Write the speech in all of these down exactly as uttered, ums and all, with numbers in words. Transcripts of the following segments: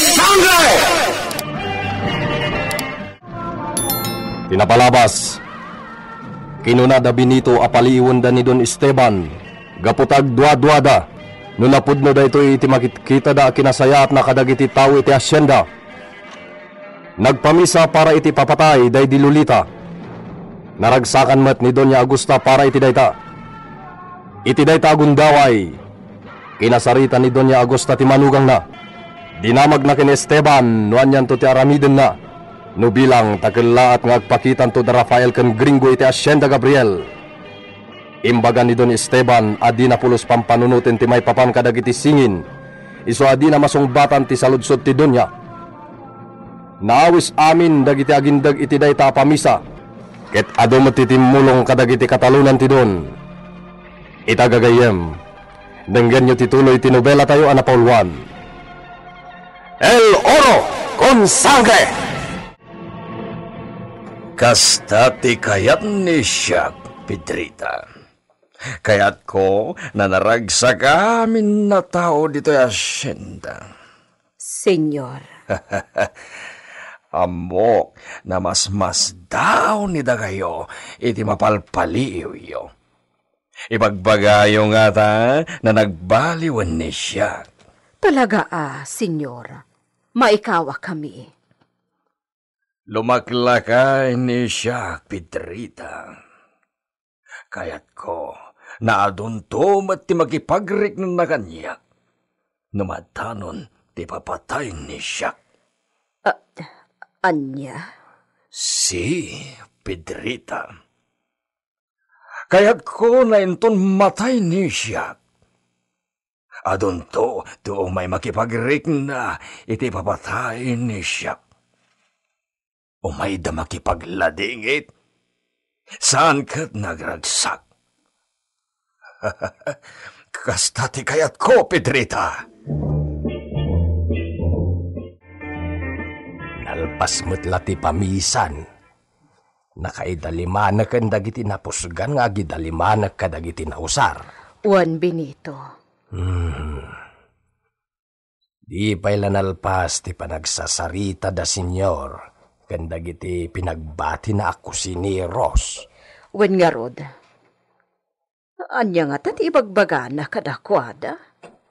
Sangre! Ti napalabas, kinuna da Benito a paliiwenda ni Don Esteban gapu ta agduaduada no napudno daytoy iti makitkitada a kinasayaatna kadagiti tao iti hasienda. Nagpamisa para iti papatay daydi Lolita. Naragsakan met ni Doña Augusta para iti dayta. Iti dayta a gundaway, kinasarita ni Doña Augusta ti manugangna. Dinamagna ken Esteban no anianto ti aramidenna, no bilang ta kellaat nga agpakitanto da Rafael ken Gringo iti Hacienda Gabriel. Imbaga ni Don Esteban a dina pulos pampanunoten ti maipapan kadagiti singin, isu a dina masungbatan ti saludsod ti Doña. Naawis amin dagiti agindeg iti dayta a pamisa, ket adu met ti timmulong kadagiti katalonan ti Don. Ita gagayyem, denggenyo ti tuloy ti nobelatayo a napauluan, El Oro con Sangre! Kasta ti kayat ni siak, Pedrita. Kayatko nga naragsak amin a tao ditoy hasienda. Señor. Ammok nga masmasdaw ni dakayo iti mapalpaliiwyo. Ibagbagayo ngata nga nagbaliwen ni siak. Talaga a, Señor. Maikawakami. Lumaklakay ni siak, Pedrita. Kayatko nga adunto met ti makipagriknana kaniak no madanon ti papatay ni siak. A-, ania? Si, Pedrita. Kayatko nga inton matay ni siak, adunto ti umay makipagrikna iti papatay ni siak. Umayda makipagladingit. Saan ket nga agragsak. Kasta ti kayatko, Pedrita. Nalpas met la ti pamisan. Nakaidalimanek ken dagiti napusgan nga agidalimanek kadagiti nausar. Wen, Benito. Hmm. Di pay la nalpas ti panagsasarita da Señor ken dagiti pinagbatina a kusineros. Wen ngarud, ania ngata ti ibagbagana kadakuada?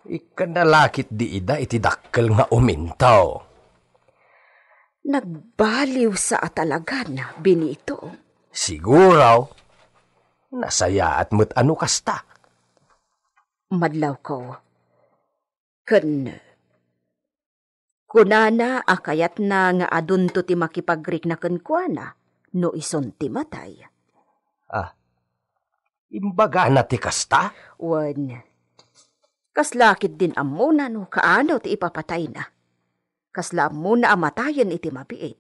Ikkana la ketdi ida iti dakkel nga uminto. Nagbaliw sa a talagan, Benito. Siguro, nasayaat met a no kasta. Madlawko. Ken kunana a kayatna nga adunto ti makipagrikna kenkuana no isun ti matay. Ah, imbagana ti kasta? Wen, kasla ketdin ammona no kaano ti ipapatayna. Kasla ammona a matayen iti mabiit.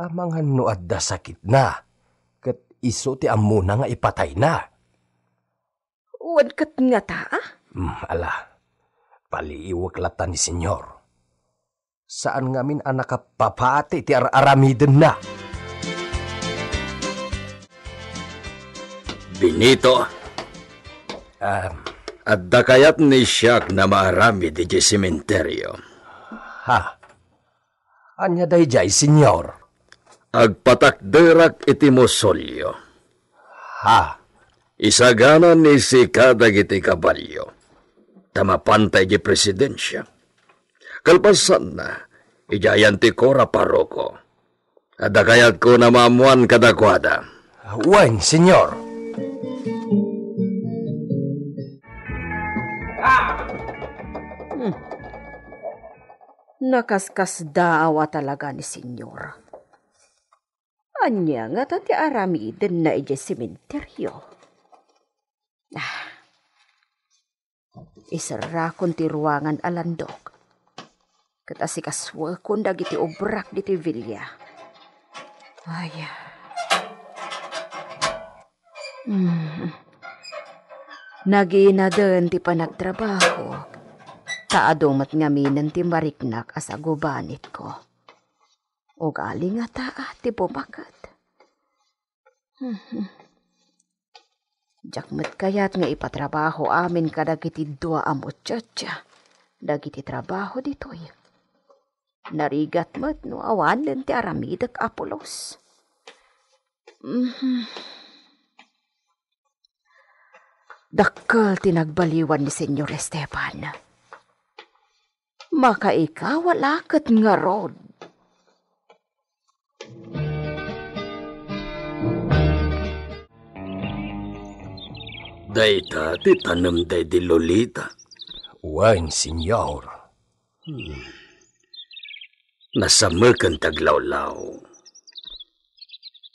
Amangan no adda sakitna, ket isu ti ammona nga ipatayna. Wen ket ngata, a? Hmm, ala, paliiwek latta ni Señor. Saan ngamin a nakapapati ti ar-aramidenna. Benito. Ah. Adda kayat ni siak nga maaramid idiay sementerio. Ha? Ania daydiay, Señor? Agpatakderak iti mausoleo. Ha? Isagana ni sika dagiti kabalio, ta mapanta idiay presidensia. Kalpasanna, idiay Anticor a paroko. Adda kayatko nga maammoan kadakuada. Wen, Señor. Hmm. Nakaskasdaaw a talaga ni Señor. Ania ngata ti aramidenna idiay sementerio? Ah. Iserrakon ti ruangan a landok. Ket asikasuekon dagiti obrak ditoy villa. Ay. Hmm. Naginaden ti panagtrabaho, ta adu met ngaminen ti mariknak a sagubanitko. Ugali ngata ti bumaket. Hmm. Diak met kayat nga ipatrabaho amin kadagiti dua a muchacha dagiti trabaho ditoy. Narigat met no awanen ti aramidek, Apolos. Mhm. Dakkel ti nagbaliwan ni Señor Esteban. Makaikaw a laket ngarud. Dayta ti tanem daydi Lolita. Wen, Señor. Hmm. Nasameken ti aglawlaw.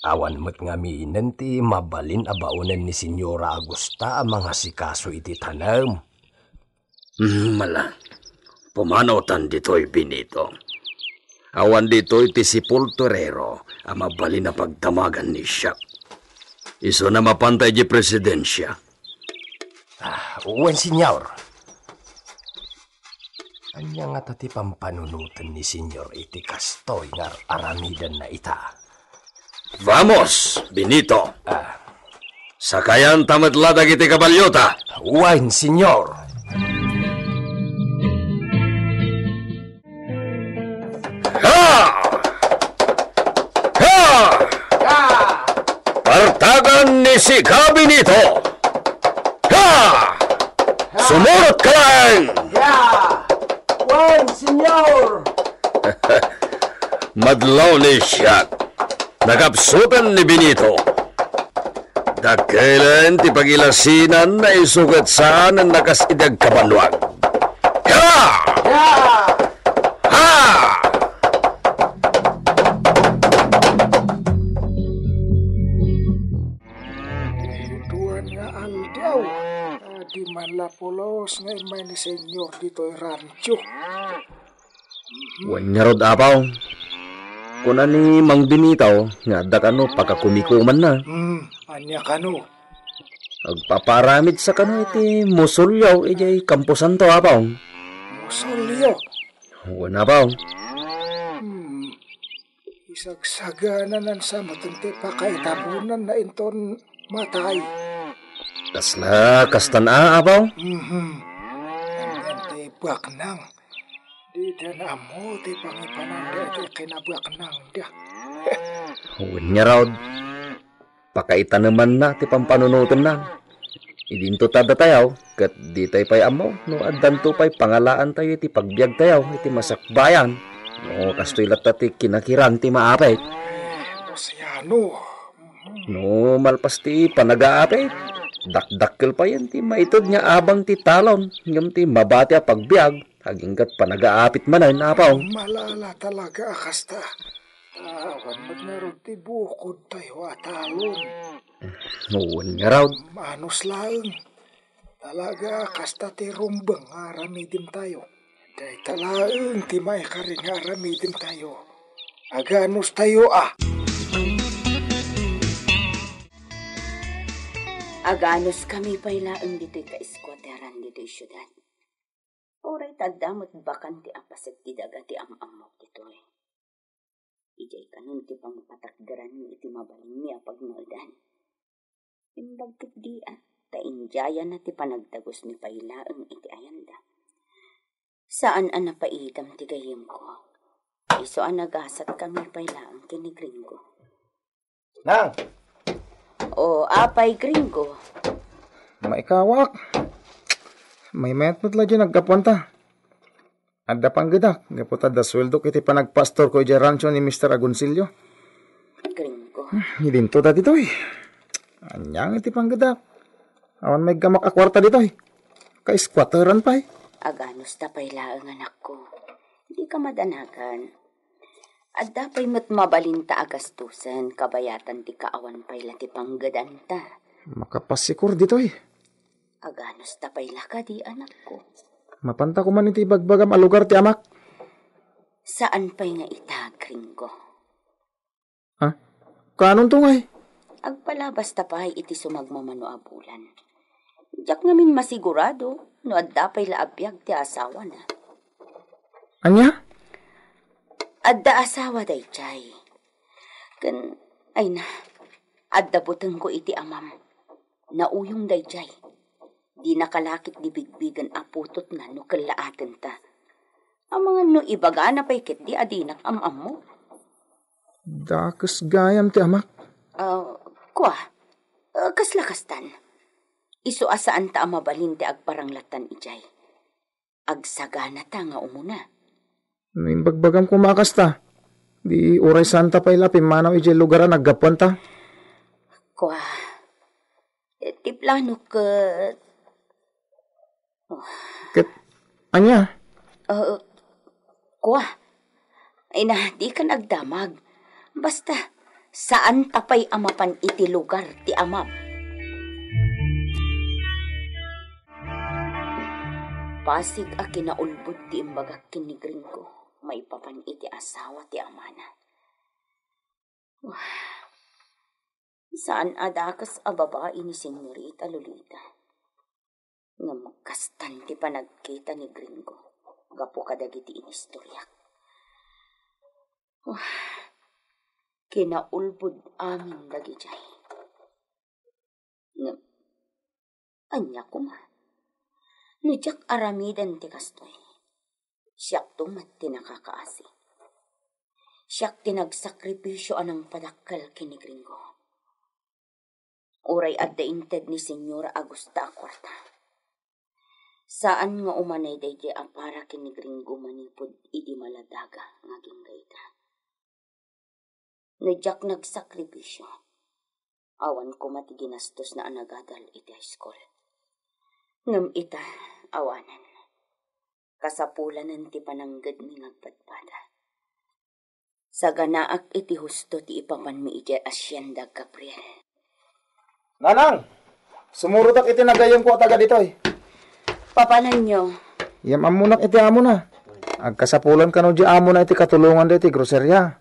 Awan met ngaminen ti mabalin a baonen ni Señora Augusta a mangasikaso iti tanem. Hmm, mala. Pumanawtan ditoy, Benito. Awan ditoy ti sepulturero a mabalin a pagdamagan ni siak. Isuna mapanta idiay presidensia. Ah, wen, Señor. Ania ngata ti pampanunoten ni Señor iti kastoy nga ar-aramidenna ita? Vamos, Benito! Ah. Sakayanta met la dagiti kabaliota. Wen, Señor. Ha! Ha! Ha! Partagan ni Siga Benito! Ha! Ha! Sumurotka laeng! Ya! Wen, Señor! Madlaw ni siak. Nakapsutan ni Benito. Dakkelen ti pagilasinan na isu ket saan a nakas idi agkabannuag. Ha! Ya! Ha! Duan nga aldaw, adi man la pulos nga immay ni Señor ditoy rancho. Wen ngarud, Apo. Kuna ni Mang Benito nga adda kano pakakumikumanna. Hmm, ania kano? Agpapaaramid sa kano iti musolyo idiay kamposanto, Apo. Musolyo? Wen, Apo. Hmm. Isagsagananan sa met ti pakaitabonanna inton matay. Kasla kastan a, Apo? Mhm. Anian ti baknang? Dida na ammo ti pangipananda iti kinabaknangda. Wen ngarud, pakaitanemanna ti pampanunotenna. Idinto ta datayo, ket ditay pay ammo no addanto pay pangalaantayo iti pagbiagtayo iti masakbayan. No kastoy latta ti kinakirang ti maapit. Luciano. No malpas ti panagaapit, dakdakkel payen ti maited nga abang ti talon, ngem ti mabati a pagbiag, aginggat panagaapit manen, Apo. Malala talaga a kasta. Awan met ngarud ti bukodtayo a talon. Wen ngarud. Manus laeng. Talaga, kasta ti rumbeng nga aramidentayo. Dayta laeng ti maikari nga aramidentayo. Aganustayo a. Aganuskami pay laeng ditoy kaiskuateran ditoy siudad. Uray ta adda met bakan ti apasek ti daga ti am-ammok ditoy. Idiay kanon ti pangpatakderanmi iti mabalinmi a pagnaedan. Imbag ketdi a, ta indiayana ti panagdagusmi pay laeng iti ayanda. Saan a napaidam ti gayyemko. Isu a nagasatkami pay laeng ken ni Gringo. Nang! O, apay, Gringo? Maikawak. Maymayat met la diay naggapuanta. Adda panggedak, gapu ta adda sueldok iti panagpastorko idiay rancho ni Mister Agoncillo. Gringo. Hmm, idinto ta ditoy. Ania nga iti panggedak? Awan maiggamak a kuarta ditoy. Kaiskuateran pay. Aganusta pay laeng, anakko. Dika madanagan. Adda pay met mabalinta a gastusen kabayatan ti kaawan pay la ti panggedanta. Makapasikur ditoy. Aganusta pay la kadi, anakko? Mapanta koma iti ibagbagam a lugar ti amak. Saan pay nga ita, Gringo? Ha? Kaanonto ngay? Agpalabasta pay iti sumagmamano a bulan. Diak ngamin masigurado no adda pay la a biag ti asawana. Ania? Adda asawa daydiay. Ken, ay na, adda butengko iti amam. Nauyong daydiay. Dina kalakit di bigbigen a putotna no kellaatenta. Amangan no ibagana pay ketdi a dinak am-ammo. Dakes gayam ti amak. Ah, kua, ah, kasla kastan. Isu a saanta a mabalin ti agparanglattan idiay. Agsaganata nga umuna. No imbagbagam koma a kasta, di uray saanta pay la pimmanaw idiay lugaran aggapuanta. Kua, eh, ti plano ket, oh. Ket, ania? Ah, kua, ay na, dikan agdamag. Basta, saanta pay a mapan iti lugar ti amam. Pasig a kinaulbod ti imbagak ken ni Gringo maipapan iti asawa ti amana. Wah, saan a dakes a babai ni Senyorita Lolita. Ngem kastan ti panagkita ni Gringo gapu kadagiti inistoriak. Wah, kinaulbod amin dagidiay. Ngem, ania koma? No diak aramiden ti kastoy, siakto met ti nakakaasi. Siak ti nagsakripisio a nangpadakkel ken ni Gringo. Uray adda inted ni Señora Augusta a kuarta, saan nga umanay daydiay a para ken ni Gringo manipud idi maladaga nga agingga ita. No diak nagsakripisio, awan koma ti ginastosna a nagadal iti high school. Ngem ita, awanen. Kasapulanen ti pananggedmi nga agpadpada. Saganaak iti husto ti ipapanmi idiay asienda, Gabriel. Nanang! Sumurotak iti nagayyemko a taga ditoy. Papananyo? Yam-ammonak iti amona. Agkasapulan kano di amona iti katulongan daytoy groseria.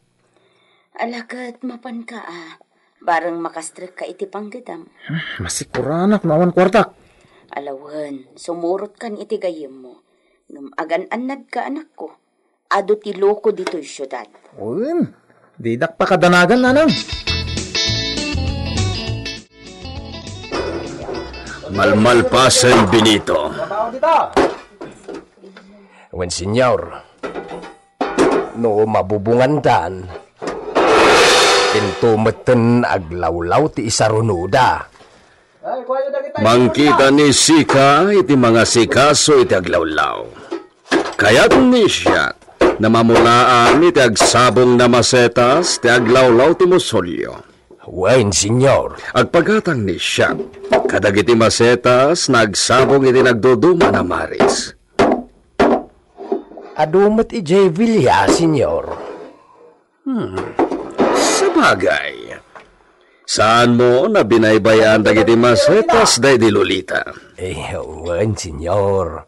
Ala ket mapanka a, bareng makastrekka iti panggedam. Hmm, masikuranak no awan kuartak. Ala wen, sumurotkan iti gayyemmo. Ngem agan-annadka, anakko. Adu ti loko ditoy siudad. Wen, didak pakadanagan, nanang. Malmalpasen, Benito. Wen, Señor. No mabubungandan, into metten aglawlaw ti isarunoda. Mangkita ni Sika iti mangasikaso iti aglawlaw. Kayat ni siak na mamulaan iti agsabong na masetas ti aglawlaw ti musolyo. Wen, Señor. Agpagatang ni siak kadagiti masetas na agsabong iti nagduduma na maris. Adu met idiay bilia, Señor. Hmm. Sabagay. Saanmo a binaybay-an dagiti masetas daydi Lolita? Eh, wen, Señor.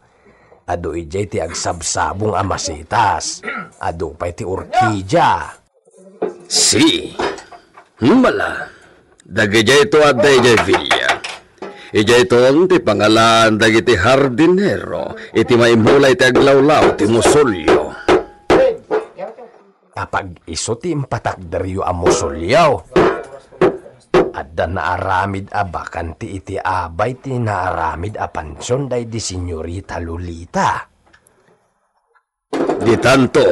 Adu idiay ti agsabsabong a masetas. Adu pay ti orkidia. Si. Hmm, ala. Dagidiayto adda idiay bilia. Idiayton ti pangalaan dagiti hardinero iti maimula iti aglawlaw ti musolyo. Apag isu ti impatakderyo a musolyo. Adda naaramid a bakanti iti abay ti naaramid a pansion daydi Señorita Lolita. Ditanto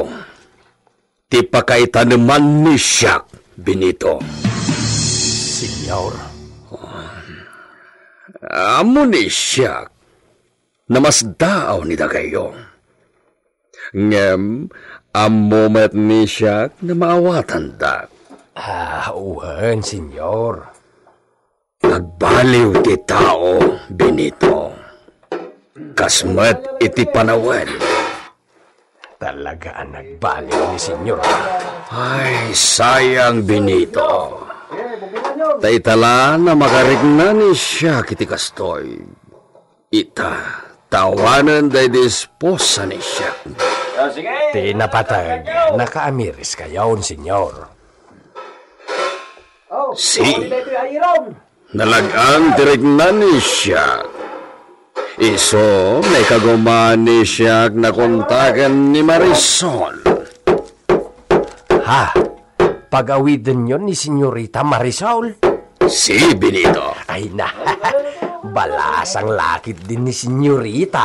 ti pakaitaneman ni siak, Benito. Señor. Ammo ni siak, namasdaaw ni dakayo. Ngem, ammo met ni siak na maawatandak. Ah, wen, Señor. Agbaliw ti tao, Benito. Kas met iti panawen. Talaga a nagbaliw ni Señor. Ay, sayang, Benito. Ta ita la a makarikna ni siak iti kastoy. Ita, ta awanen daydi esposa ni siak. Ti napateg, nakaamiriskayon, Señor. Si. Nalag-ang ti rikna ni siak. Isu, naikaguma ni siak nakontaken ni Marisol. Ha? Pagawidenyo ni Señorita Marisol? Si, Benito. Ay na, balasang lakit din ni Señorita.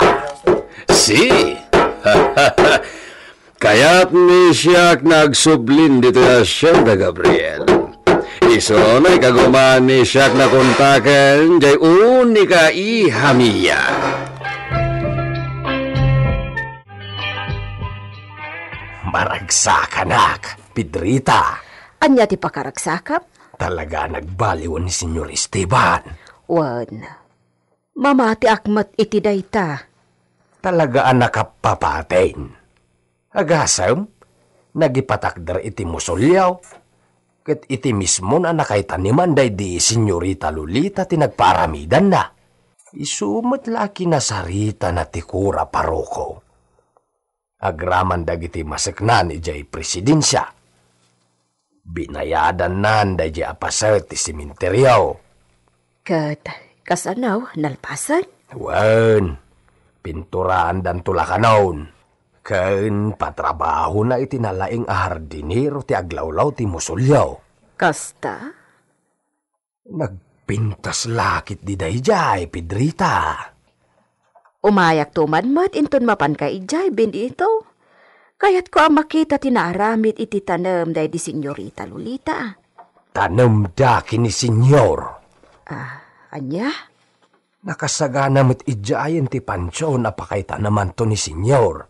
Si. Kayat ni siak nga agsublin ditoy nasion da Gabriel. Isu no ikaguman ni siak nga kontaken jay unika iha Mia. Maragsakanak, Pedrita. Ania ti pakaragsakam? Talaga a nagbaliwen ni Señor Esteban. Wen, mamatiak met iti dayta. Talaga a nakapapatin. Agasem, nagipatakder iti musulyo, ket iti mismon a nakaitaneman daydi Señorita Lolita ti nagpaaramidanna. Isu met la a kinasaritana ti kura paroko. Agraman dagiti maseknan idiay presidensia. Binayadannan daydiay a paset ti sementerio. Ket kasano, nalpasen? Wen, pinturaandanto la kanon. Ken patrabahona iti nalaing a hardinero ti aglawlaw ti musulyo. Kasta? Nagpintas la ketdi daydiay, Pedrita. Umayakto man met inton mapanka idiay, Benito. Kayatko a makita ti naaramid iti tanem daydi Señorita Lolita. Tanemda ken ni Señor. Ah, ania? Nakasagana met idiayen ti pansion a pakaitanemanto ni Señor.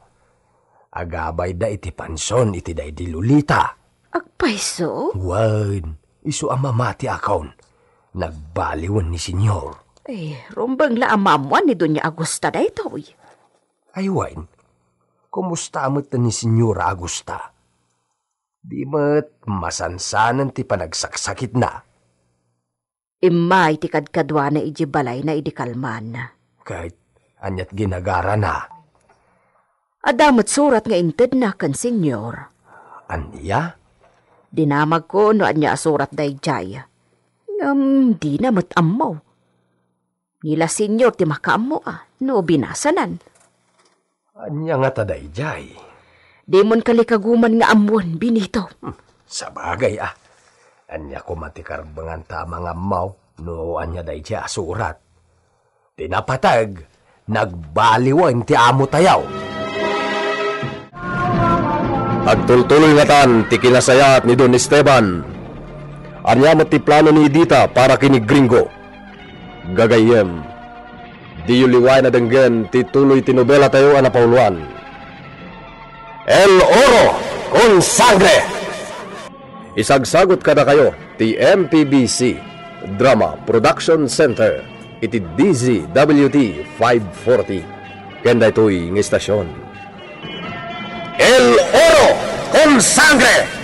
Agabayda iti pansion iti daydi Lolita. Agpayso? Wen, isu a mamatiakon. Nagbaliwen ni Señor. Eh, rumbeng la a maammoan ni Doña Agusta daytoy. Ay wen, kumusta met ni Señora Agusta? Di met masansanen ti panagsaksakitna. Immay ti kadkaduana idiay balayna idi kalman. Ket aniat ginagarana? Adda met surat nga intedna ken Señor. Ania? Dinamagko no ania a surat daydiay. Ngem dina met ammo. Ni la Señor ti makaammo a no binasanan. Ania ngata daydiay? Dimon kalikaguman nga ammoen, Benito. Hmm, sabagay a. Ania koma ti karbenganta a mangammo no ania daydiay a surat? Ti napateg, nagbaliwen ti amotayo. Agtultuloy ngatan ti kinasayaat ni Don Esteban. Ania met ti plano ni Edita para ken ni Gringo? Gagayyem, diyo liwaen a denggen ti tuloy ti nobelatayo a napauluan, El Oro con Sangre. Isagsagut kadakayo ti M P B C Drama Production Center iti D Z W T five forty ken daytoy nga istasyon. El Oro con Sangre.